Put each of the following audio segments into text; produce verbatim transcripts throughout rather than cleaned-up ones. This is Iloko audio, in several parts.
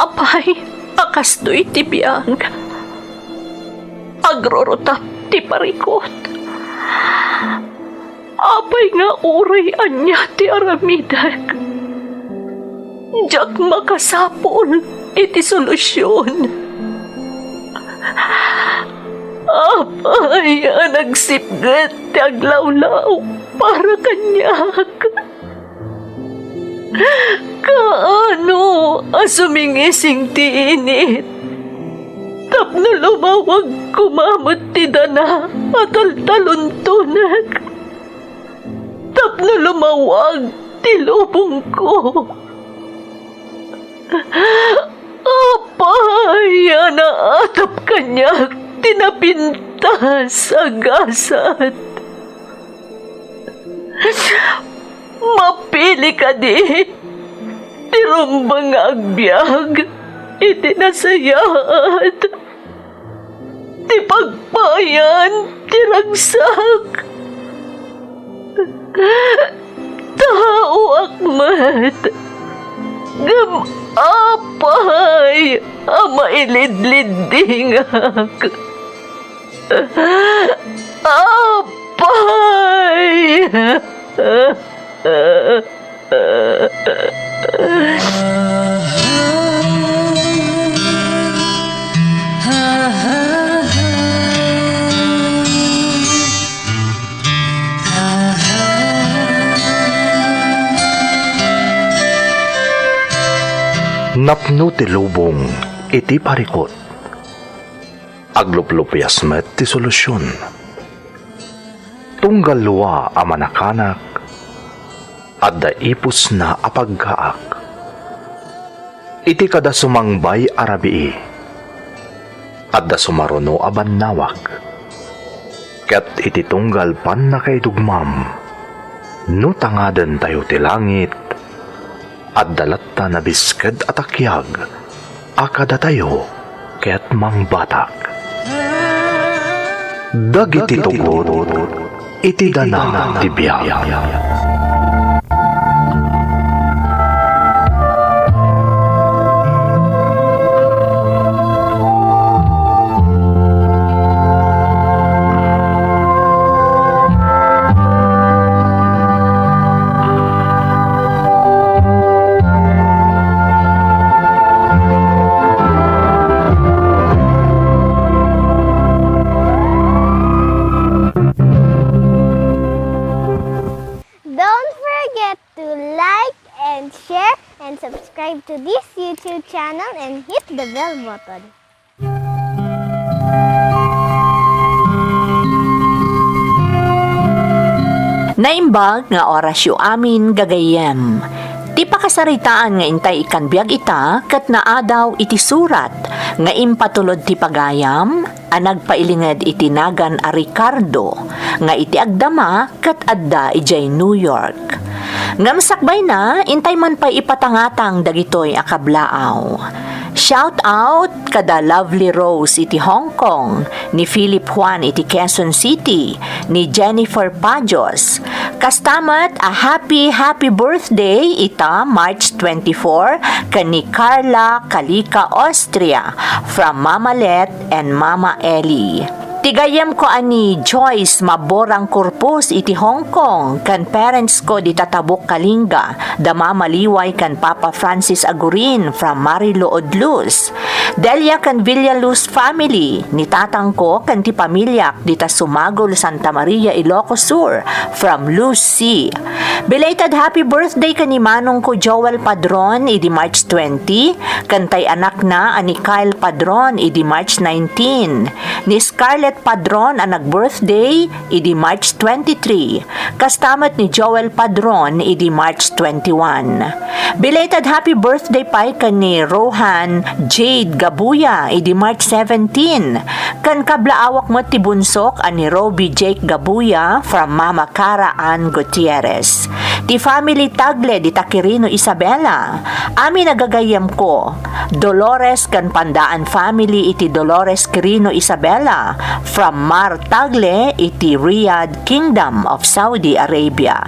Apay, a kastoy ti biag. Agrurutap ti parikut. Apay nga uray ania ti aramidek, diak makasapul iti solusion. Apay a nagsipget ti aglawlaw para kaniak. Kaano a sumingising ti init tapno lumawag koma met ti dana a taltaluntonek, tapno lumawag ti lubongko? Apay a naatap kaniak ti napintas a gasat? Mapili kadi ti rumbeng nga agbiag iti nasayaat, ti pagpayan ti ragsak? Taoak met, ngem apay a mailidliddingak? Apay! Napno ti lubong iti parikut. Agluplupias met ti solusion. Tunggal lua a manakanak, adda ipusna a paggaak. Iti kada sumangbay a rabii, adda sumaruno a bannawag. Ket iti tunggal pannakaidugmam, no tangadentayo ti langit, adda latta nabisked a takiag a kadatayo ket mangbatak. Dagiti tugot iti dana ti biag. Don't forget to like and share and subscribe to this YouTube channel and hit the bell button. Naimbag nga orasyo amin, gagayyem. Ti pakasaritaan nga intay ikkan biag ita ket naadaw iti surat nga impatulod ti pagayam a nagpailinged iti nagan a Ricardo nga iti agdama ket adda idiay New York. Ngem sakbayna, intay man pay ipatangatang dagitoy a kablaaw. Shout out kada Lovely Rose iti Hong Kong, ni Philip Juan iti Quezon City, ni Jennifer Pajos. Kasta met a happy, happy birthday ita March twenty-four ken ni Carla Calica Austria from Mama Let and Mama Ellie. Ti gayyemko a ni Joyce Maborang Corpus iti Hong Kong ken parents ko dita Tabuk, Kalinga, da Mama Liway ken Papa Francis Agurin from Marilo, Odlus. Delia ken Villaluz family, ni tatangko ken ti pamiliak dita Sumagol, Santa Maria, Ilocos Sur, from Lucy. Belated happy birthday ken ni manongko Joel Padron idi March twenty, ken tay anakna a ni Kyle Padron idi March nineteen, ni Scarlett Padron a nag-birthday idi March twenty-three, kasta met ni Joel Padron idi March twenty-one. Belated happy birthday pay ken ni Rohan Jade Gabuya idi March seventeen. Ken kablaawak met ti bunsok a ni Roby Jake Gabuya from Mama Cara Ann Gutierrez. Ti family Tagle dita Quirino, Isabela. Amin a gagayyemko, Dolores ken Pandaan family iti Dolores, Quirino, Isabela, from Mar Tagle iti Riyadh, Kingdom of Saudi Arabia.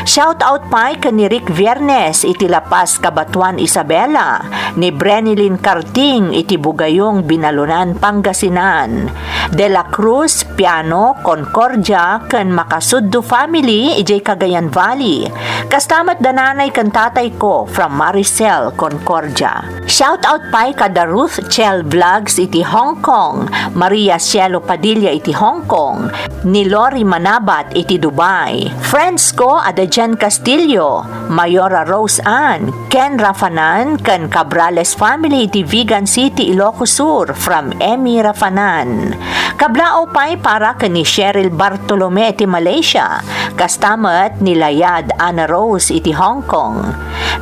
Shout out pay ken ni Rick Viernes iti La Paz, Cabatuan, Isabela, ni Brenilyn Carting iti Bugayong, Binalonan, Pangasinan, De La Cruz, Piano, Concordia, ken Makasuddo family idiay Cagayan Valley. Kasta met da nanay ken tatayko from Maricel, Concordia. Shout out pay kada Ruth Chel Vlogs iti Hong Kong, Maria Cielo Padilla iti Hong Kong, ni Lori Manabat iti Dubai. Friends ko a da Jen Castillo, Mayora Rose Ann, Ken Rafanan, ken Cabrales family iti Vigan City, Ilocos Sur, from Emmy Rafanan. Kablaaw pay para ken ni Cheryl Bartolome iti Malaysia, kasta met ni Layad Ana Rose iti Hong Kong.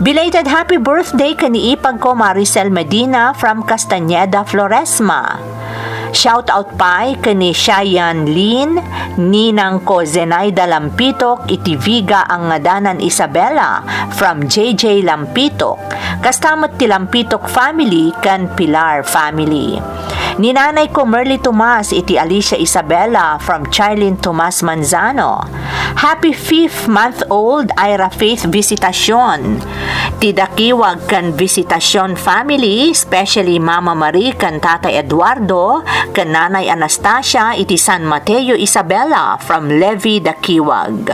Belated happy birthday ken ni ipagko Maricel Medina from Castañeda, Floresma. Shout out pay ken ni Shayan Lin, ninangko Zenaida Lampitok iti Viga Angadanan, Isabela, from J J Lampitok. Kasta met ti Lampitok family ken Pilar family. Ni nanayko Merly Tomas iti Alicia, Isabela, from Charlene Tomas Manzano. Happy fifth month old Ira Faith Visitacion. Ti Dakiwag ken Visitacion family, especially Mama Marie ken Tatay Eduardo, ken Nanay Anastasia iti San Mateo, Isabela, from Levi Dakiwag.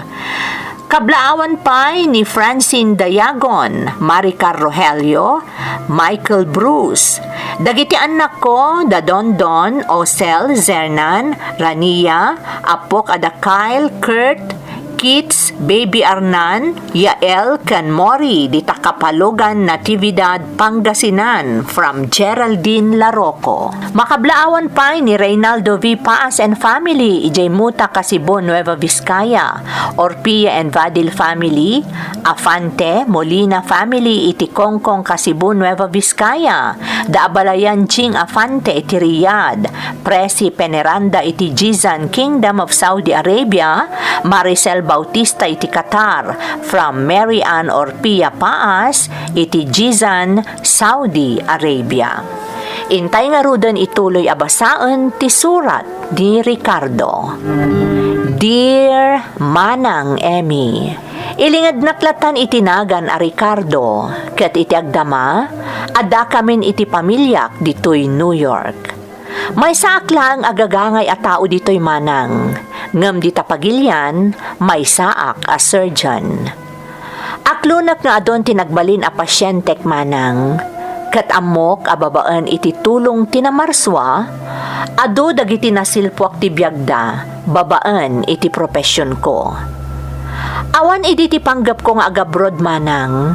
Kablaawan pay ni Francine Dayagon, Maricar Rogelio, Michael Bruce. Dagiti annakko, da Dondon, Osel, Zernan, Rania, appok a da Kyle, Kurt, Kits, Baby Arnan, Yael, ken Mori, dita Kapalogan, Natividad, Pangasinan, from Geraldine Larocco. Makablaawan pay ni Reynaldo V Paas and family, idiay Muta, Kasibo, Nueva Vizcaya, Orpia and Vadil family, Afante, Molina family, iti Kongkong, Kasibo, Nueva Vizcaya, da Abalayan Jing Afante iti Riyadh, Presi Peneranda iti Jizan, Kingdom of Saudi Arabia, Maricel Bautista iti Qatar, from Mary Ann Orpia Paas iti Jizan, Saudi Arabia. Intay ngaruden ituloy a basaen ti surat ni Ricardo. Dear Manang Emmy, ilingednak latan iti nagan a Ricardo, ket iti agdama, addakamin iti pamiliak ditoy New York. Maysaak laeng a gagangay a tao ditoy, Manang, ngem dita pagilian, maysaak a surgeon. Aklonek nga adun ti nagbalin a pasientek, Manang, ket ammok a babaen iti tulong ti namarsua, adu dagiti nasilpuak ti biagda babaen iti professionko. Awan idi ti panggepko nga agabroad, Manang,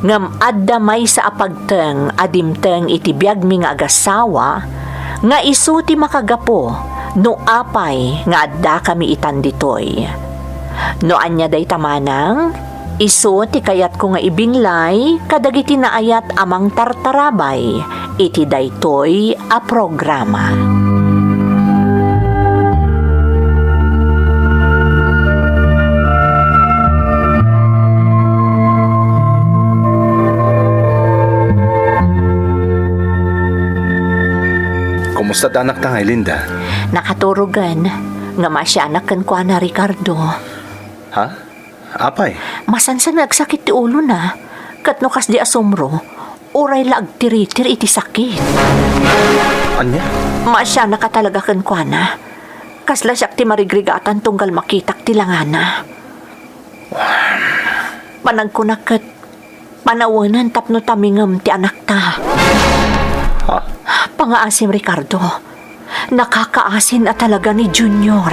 ngem adda maysa a pagteng a dimteng iti biagmi nga agassawa nga isu ti makagapu no apay nga addakami itan ditoy. No ania dayta, Manang, isu ti kayatko nga ibinlay kadagiti naayat a mangtartarabay iti daytoy a programa. Kumusta ti anakta, Linda? Nakaturogen, nga maasianak kenkuana, Ricardo. Ha? Apay? Masansan nga agsakit ti ulona, ket no kasdi a sumro, uray la agtiritir iti sakit. Ania? Maasianak a talaga kenkuana. Kasla siak ti marigrigatan tunggal makitak ti langana. Panagkunak ket panawenen tapno tamingem ti anakta. Ha? Pangaasim, Ricardo. Nakakaasin a talaga ni Junior.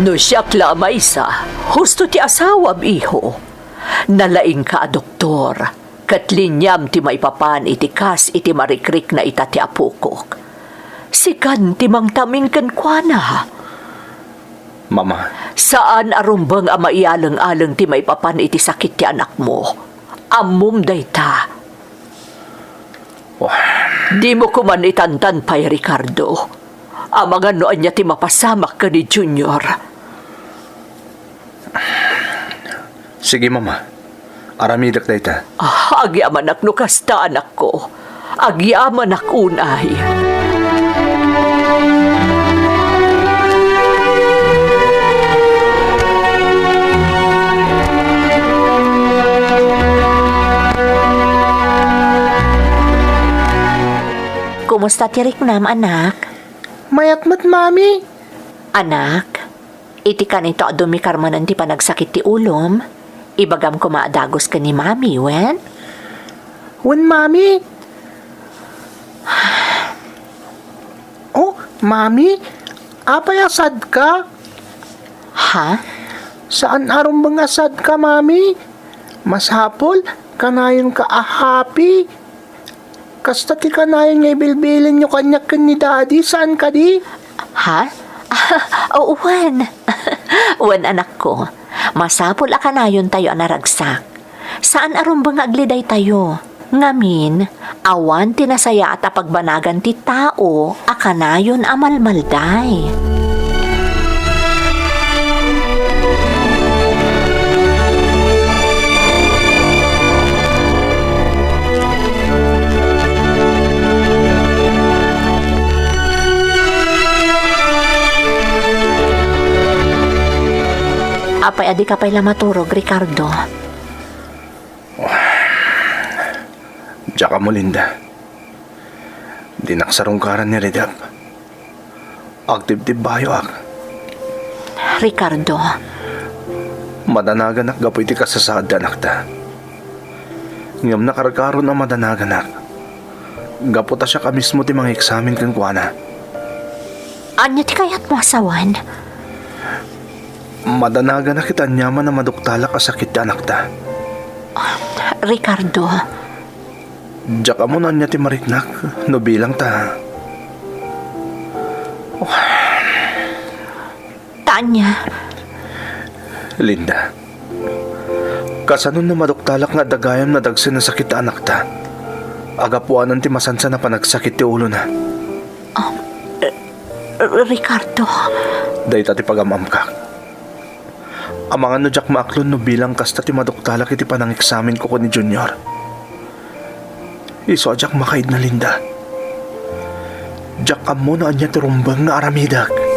No siak la a maysa, husto ti asawam, iho. Nalaingka a doktor, ket liniam ti maipapan iti kas iti marikrikna ita ti apokok. Sikan ti mangtaming kenkuana. Mama. Saan a rumbeng a maialeng-aleng ti maipapan iti sakit ti anakmo. Ammom dayta. Wah. Dimo koman itantan pay, Ricardo. Amangan no ania ti mapasamak ken ni Junior. Sige, Mama. Aramidek dayta. Ah, agyamanak no kasta, anakko. Agyamanak unay. Kumusta ti riknam, anak? Mayat met, Mami. Anak, iti kanito a dumikar manen ti panagsakit ti ulom, ibagam koma a dagus ken ni Mami, wen? Wen, Mami. Oh, Mami, apay a sadka? Ha? Saan a rumbeng a sadka, Mami. Masapul, kanayonka a happy. Kasta ti kanayon nga ibilbilinyo kaniak ken ni Daddy, saan kadi? Ha? Wen. Wen, anakko. Masapul a kanayontayo a naragsak. Saan a rumbeng nga agli daytayo. Ngamin, awan ti nasayaat a pagbanagan ti tao a kanayon a malmalday. Apay a dika pay la maturog, Ricardo? Diak ammo, Linda. Dinak sarungkaran ni Redep. Agtibtibbayoak. Ricardo. Madanaganak gapu iti kasasaad ti anakta. Ngem nakarkaron a madanaganak gapu ta siak a mismo ti mangeksamin kenkuana. Ania ti kayatmo a sawen? Madanaganak iti aniaman a maduktalak a sakit ti anakta. Ricardo. Diak ammo no ania ti mariknak no bilang ta. Ta ania? Linda, kasano no maduktalak nga adda gayam nadagsen a sakit ti anakta a gapuanan ti masansan a panagsakit ti ulona? Um, R-, R-, Ricardo. Dayta ti pagam-amkak. Amangan no diak maaklon no bilang kasta ti maduktalak iti panangeksaminko ken ni Junior. Isu a diak makaidna, Linda. Diak ammo no ania ti rumbeng nga aramidek.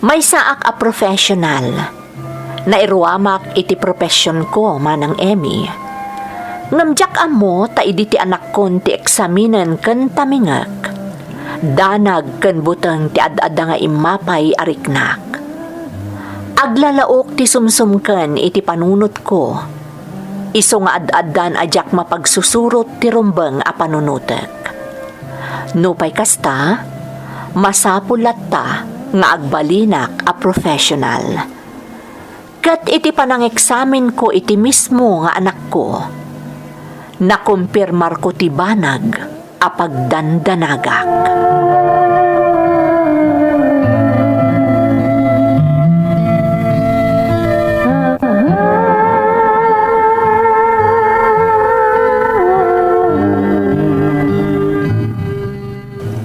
Maysaak a professional. Nairuamak iti professionko, Manang Emmy. Ngem diak ammo ta idi ti anakkon ti eksaminen ken tamingek, danag ken buteng ti ad-adda nga immapay a riknak. Aglalaok ti sumsumken iti panunotko. Isu nga ad-addan a diak mapagsusurot ti rumbeng a panunotek. Nupay kasta, masapul latta nga agbalinak a professional. Ket iti panangeksamenko iti mismo nga anakko, nakumpirmarko ti banag a pagdandanagak.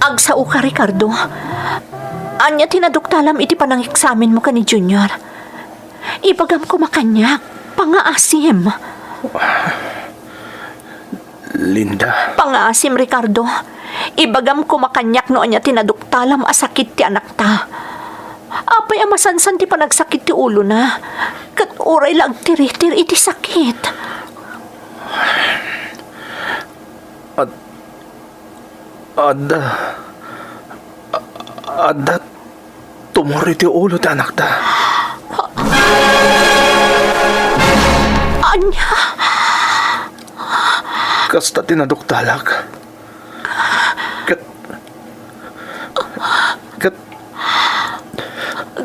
Agsaoka, Ricardo. Ania ti naduktalam iti panangeksaminmo ken ni Junior? Ibagam koma kaniak, pangaasim. Linda. Pangaasim, Ricardo. Ibagam koma kaniak no ania ti naduktalam a sakit ti anakta. Apay a masansan ti panagsakit ti ulona, ket uray la agtiritiri iti sakit? Ad-, adda, adda tumor iti ulo ti anakta. Ania? Kasta ti naduktalak. Ket, ket,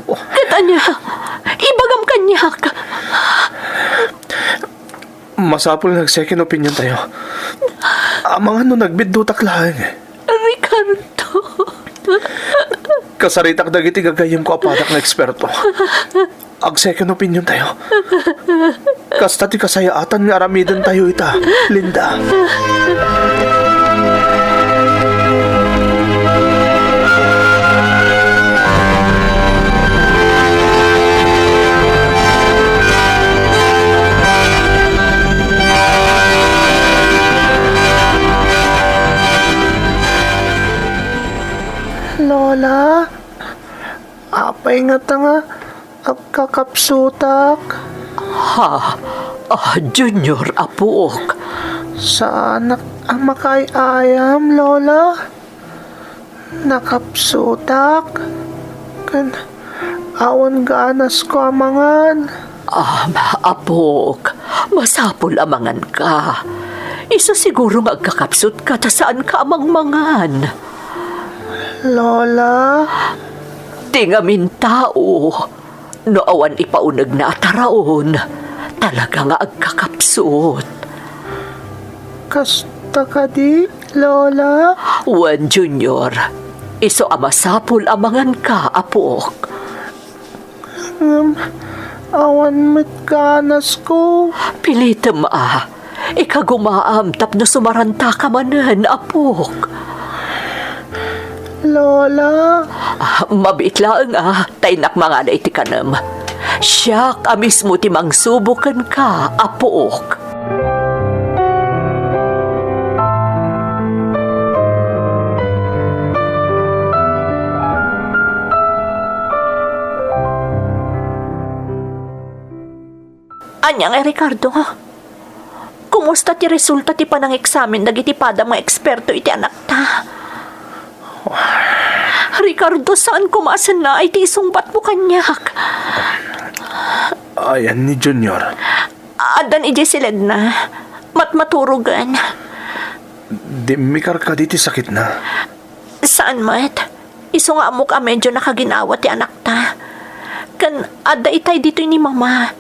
Ket ania? Ibagam kaniak. Masapul nga ag-second opinion tayo. Amangan no nagbiddutak laeng. Ricardo. Kasaritak dagiti gagayyemko a padak nga eksperto. Ag-second opinion tayo. Kasta ti kasayaatan nga aramiden tayo ita, Linda. Lola, apay ngata nga agkakapsutak? Ha? Ah, Junior, apok. Saanak a makaay-ayam, Lola. Nakapsutak. Ken awan ganasko a mangan. Ah, apok, masapul a manganka. Isu siguro nga agkakapsutka ta saanka a mangmangan. Lola? Ti ngamin tao, no awan ipaunegna a taraon, talaga nga agkakapsut. Kasta kadi, Lola? Wen, Junior, isu a masapul a manganka, apok. Ngem awan met ganasko. Pilitem a. Ikagumaam tapno sumarantaka manen, apok. Lola. Ah, mabiit laeng a, ta innak mangala iti kanem. Siak a mismo ti mangsubo kenka, apok. Ania ngay, Ricardo? Kumusta ti resulta ti panangeksamen dagiti padam nga eksperto iti anakta? Ricardo, saan koma a sennaay ti isungbatmo kaniak. Ayan ni Junior. Addan idiay siledna. Matmaturogen. Dimmikar kadi ti sakitna? Saan met. Isu nga ammok a medyo nakaginawa ti anakta. Ken adda itay ditoy ni Mama.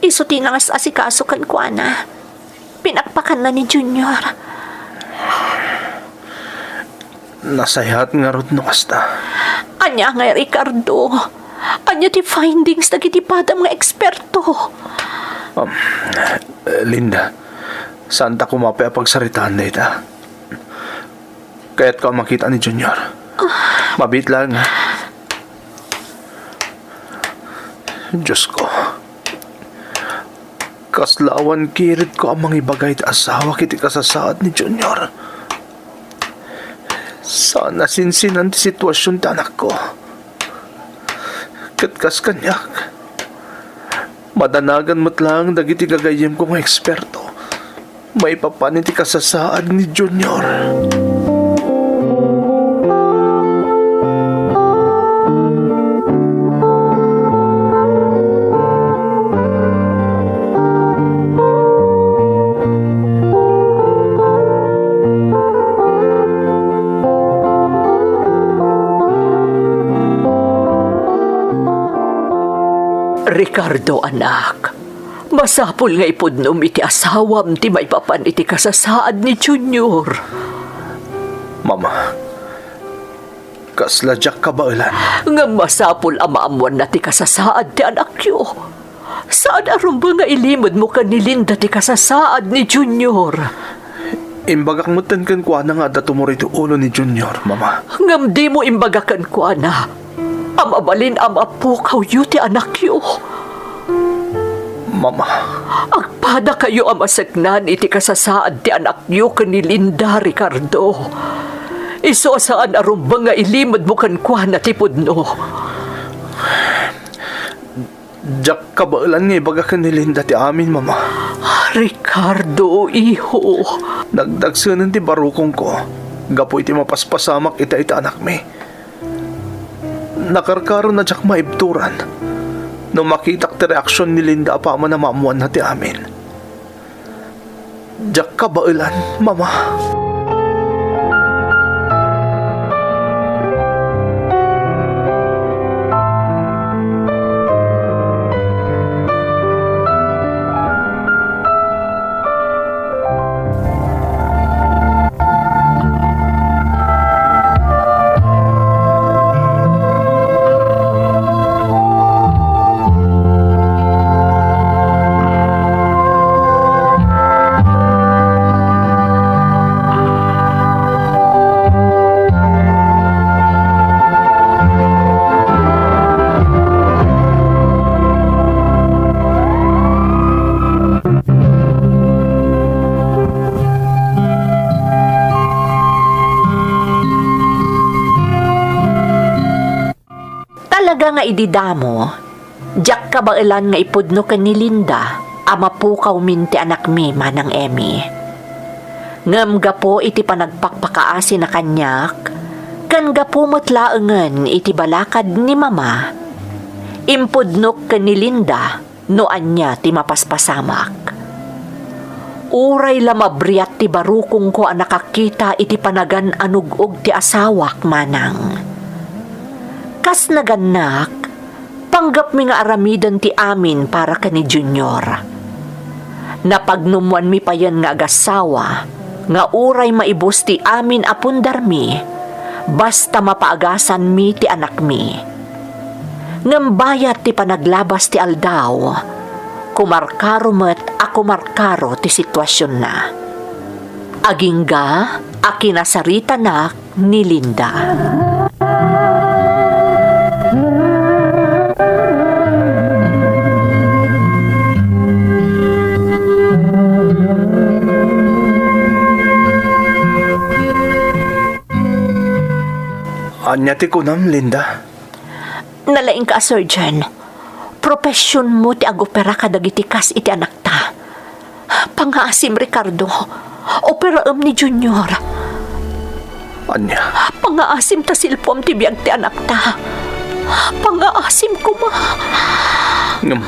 Isu ti nangas-asikaso kenkuana. Pinakpakanna ni Junior. Nasayaat ngarud no kasta. Ania ngay, Ricardo? Ania ti findings dagiti padam nga eksperto? Um, Linda, saanta koma pay a pagsaritaan dayta. Kayatko a makita ni Junior. Mabiit laeng, ha? Diosko, kasla awan kiritko a mangibaga iti asawak iti kasasaad ni Junior. Saan a sinsinan ti situasion ti anakko. Ket kas kaniak, madanagan met laeng dagiti gagayyemko nga eksperto maipapan iti kasasaad ni Junior. Ricardo, anak, masapul nga ipudnom iti asawam ti maipapan iti kasasaad ni Junior. Mama, kasla diak kabaelan. Ngem masapul a maammoanna ti kasasaad ti anakyo. Saan a rumbeng nga ilimedmo ken ni Linda ti kasasaad ni Junior. Imbagak metten kenkuana nga adda tumor iti ulo ni Junior, Mama. Ngem dimo imbaga kenkuana a mabalin a mapukawyo ti anakyo. Mama. Agpadakayo a maseknan iti kasasaad ti anakyo ken ni Linda, Ricardo. Isu a saan a rumbeng nga ilimedmo kenkuana ti pudno. Diak kabaelan nga ibaga ken ni Linda ti amin, Mama. Ricardo, iho. Nagdagsenen ti barukongko gapu iti mapaspasamak ita iti anakmi. Nakarkaron a diak maibturan no makitak ti reaksion ni Linda apaman a maammoanna ti amin. Diak kabaelan, Mama. Talaga nga idi damo, diak kabaelan nga ipudno ken ni Linda a mapukawmin ti anakmi, Manang Emmy. Ngem gapu iti panagpakpakaasina kaniak, ken gapu met laengen iti balakad ni Mama, impudnok ken ni Linda no ania ti mapaspasamak. Uray la mabriat ti barukongko a nakakita iti panagan-anug-og ti asawak, Manang. Kas nagannak, panggepmi nga aramiden ti amin para ken ni Junior. Napagnumwanmi payen nga agasawa nga uray maibus ti amin a pundarmi, basta mapaagasanmi ti anakmi. Ngem bayat ti panaglabas ti aldaw, kumarkaro met a kumarkaro ti situasionna. Agingga a kinasaritanak ni Linda. Ania ti kunam, Linda? Nalaingka a surgeon. Professionmo ti agopera kadagiti kas iti anakta. Pangaasim, Ricardo. Operaem ni Junior. Ania? Pangaasim ta silpuam ti biag ti anakta. Pangaasim koma. Ngem,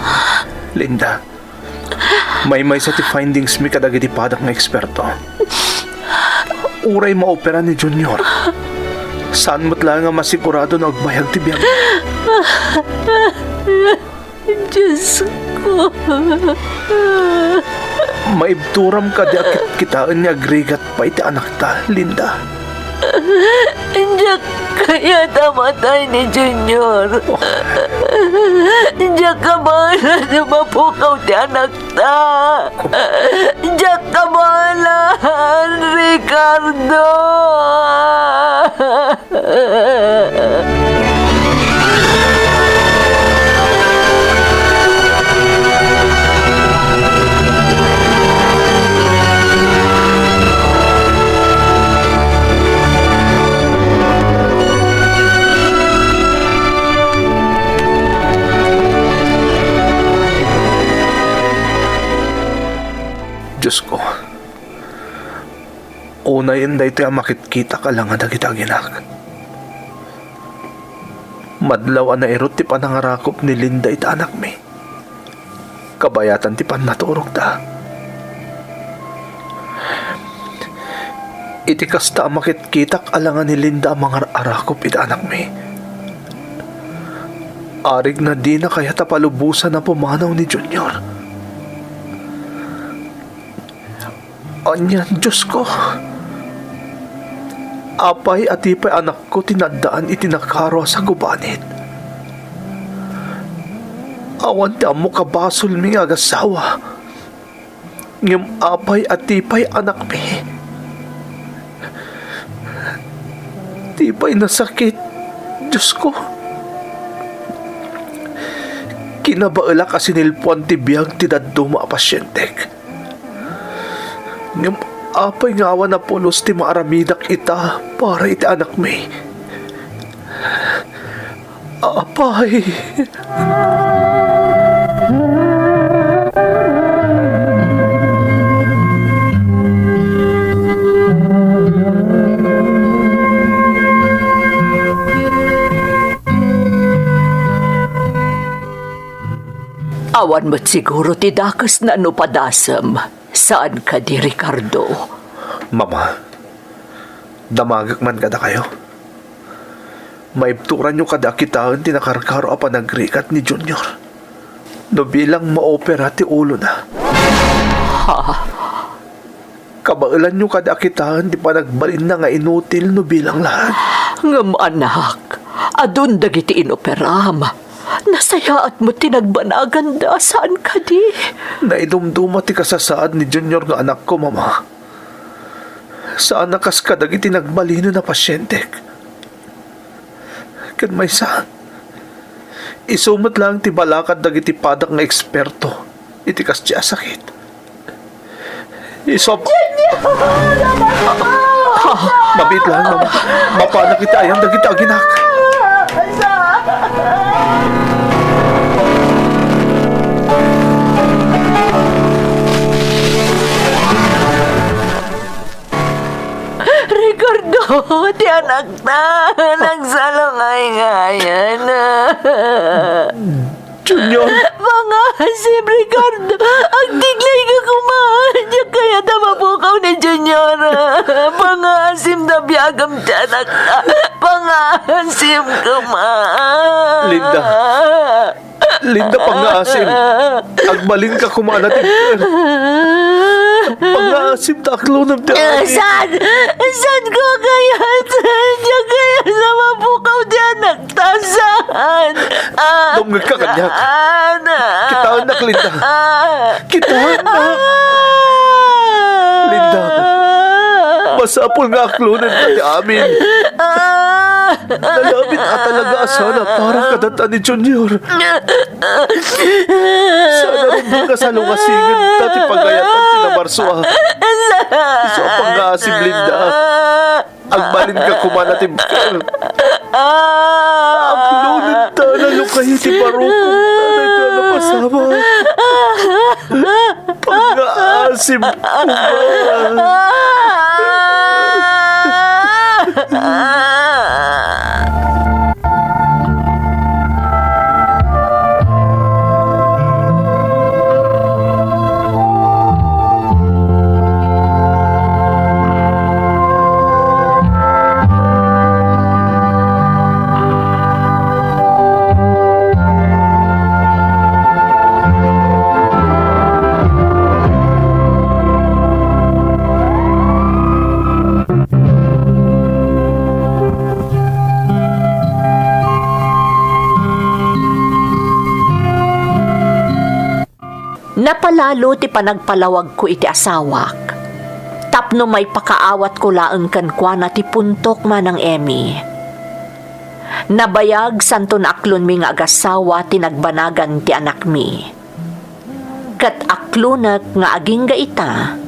Linda, maymaysa ti findingsmi kadagiti padak nga eksperto. Uray maopera ni Junior, saan met laeng a masigurado no agbayag ti biag. Diosko. Maibturam kadi a kitkitaen nga agrigat pay ti anakta, Linda? Diak kayat a matay ni Junior. Diak kabaelan a mapukaw ti anakta. Diak kabaelan, Ricardo. Diosko, unayen daytoy a makitkitak a langa dagiti aginak. Madlaw a nairut ti panangarakop ni Linda iti anakmi. Kabayatan ti pannaturogda. Iti kasta a makitkitak a langa ni Linda a mangar-arakop iti anakmi, arig na dina kayat a palubosan a pumanaw ni Junior. Ania, Diosko? Apay a ti pay anakko ti naaddaan iti nakaro a sagubanit? Awan ti ammok a basolmi nga agasawa. Ngem apay a ti pay anakmi? Ti pay nasakit, Diosko. Kinabaelak a sinilpuan ti biag ti dadduma a pasientek. Ngem apay nga awan a pulos ti maaramidak ita para iti anakmi? Apay. Awan met siguro ti dakesna no padasem. Saan kadi, Ricardo? Mama, damagek man kadakayo. Maibturanyo kadi a kitaen ti nakarkaro a panagrigat ni Junior no bilang maopera ti ulona. Ha? Kabaelanyo kadi a kitaen ti panagbalinna nga inutil no bilang laeng. Ngem, anak, adun dagiti inoperam. Nasayaat met ti nagbanaganda, saan kadi? Naidumduma ti kasasaad ni Junior nga anakko, Mama. Saan a kas kadagiti nagbalinen a pasientek. Ken maysa, isu met laeng ti balakad dagiti padak nga eksperto iti kasdi a sakit. Isop. Mabiit laeng, Mama. Mapanak iti ayan dagiti aginak. Ricardo, ti anakta, nagsalungay nga ayan. Junior! Pangasim, Ricardo! Agtiglay ka koma! Diak kayat a mapukaw ni Junior! Pangasim ta biagam ti anakta! Pangasim koma! Linda! Linda, pangngaasim. Agbalinka koma a natibker. Pangngaasim ta aklonem ti amin. Saan? Saan ko kayat? Saan niya kayat a mapukaw ti anakta? Saan? Ah, dumngegka kaniak. Saan? Kitaennak, Linda. Ah. Kitaennak. Ah. Linda, masapul nga aklonenka ti amin. Ah. Nalabit a talaga a sana para kadata ni Junior. Sana rumbeng nga salungasingen ta ti pagayatan ti namarsoa. Isu a pangngaasim, Linda. Agbalinka koma a natibker. Aklonenta a nalukay ti barukong ta napasamak. Pangngaasim koma. Napalalo ti panagpalawagko iti asawak, tapno maipakaawatko laeng kenkuana ti puntok manang Emmy. Nabayag santo naaklonmi nga agasawa ti nagbanagan ti anakmi. Ket aklonek nga agingga ita,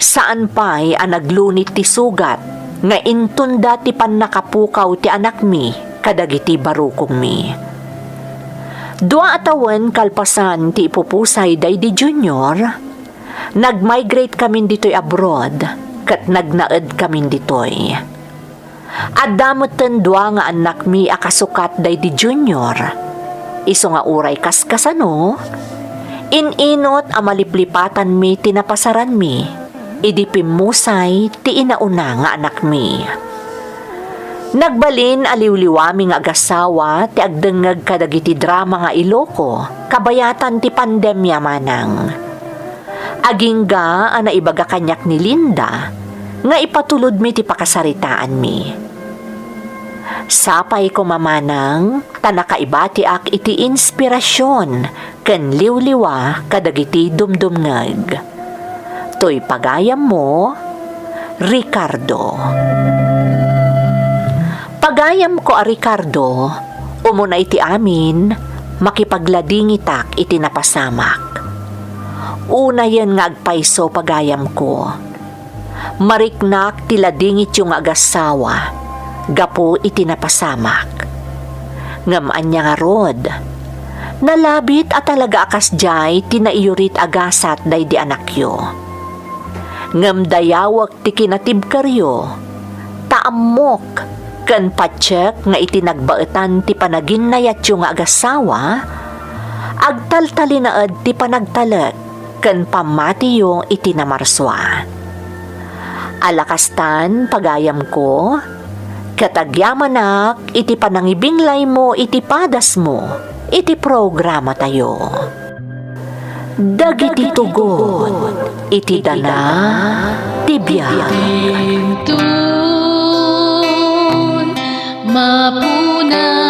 saan pay a naglunit ti sugat nga intonda ti pannakapukaw ti anakmi kadagiti barukongmi. Dua a tawen kalpasan ti ipupusay daydi Junior, nag-migrate kamin ditoy abroad ket nagnaed kamin ditoy. Adda metten dua nga annakmi a kasukat daydi Junior. Isu nga uray kaskasano, in-inut a maliplipatanmi ti napasaranmi idi pimmusay ti inauna nga annakmi. Nagbalin a liwliwami nga agasawa ti agdengngeg kadagiti drama nga Iloko kabayatan ti pandemia manang. Agingga a naibaga kaniak ni Linda nga ipatulodmi ti pakasaritaanmi. Sapay koma manang ta nakaibatiak iti inspirasion ken liwliwa kadagiti dumdumngeg. Toy pagayammo, Ricardo. Pagayamko a Ricardo, umuna iti amin, makipagladingitak iti napasamak. Unayen nga agpayso, pagayamko. Mariknak ti ladingityo nga agasawa gapu iti napasamak. Ngem ania ngarud? Nalabit a talaga a kasdiay ti naiyurit a gasat daydi anakyo. Ngem dayawek ti kinatibkeryo, ta ammok ken patiek nga iti nagbaetan ti panaginnayatyo nga agassawa, agtaltalinaed ti panagtalek ken pammatiyo iti namarsua. Ala kastan, pagayamko, ket agyamanak iti panangibinglaymo iti padasmo iti programatayo. Dagiti tugot iti dana ti biag. Intun mapuna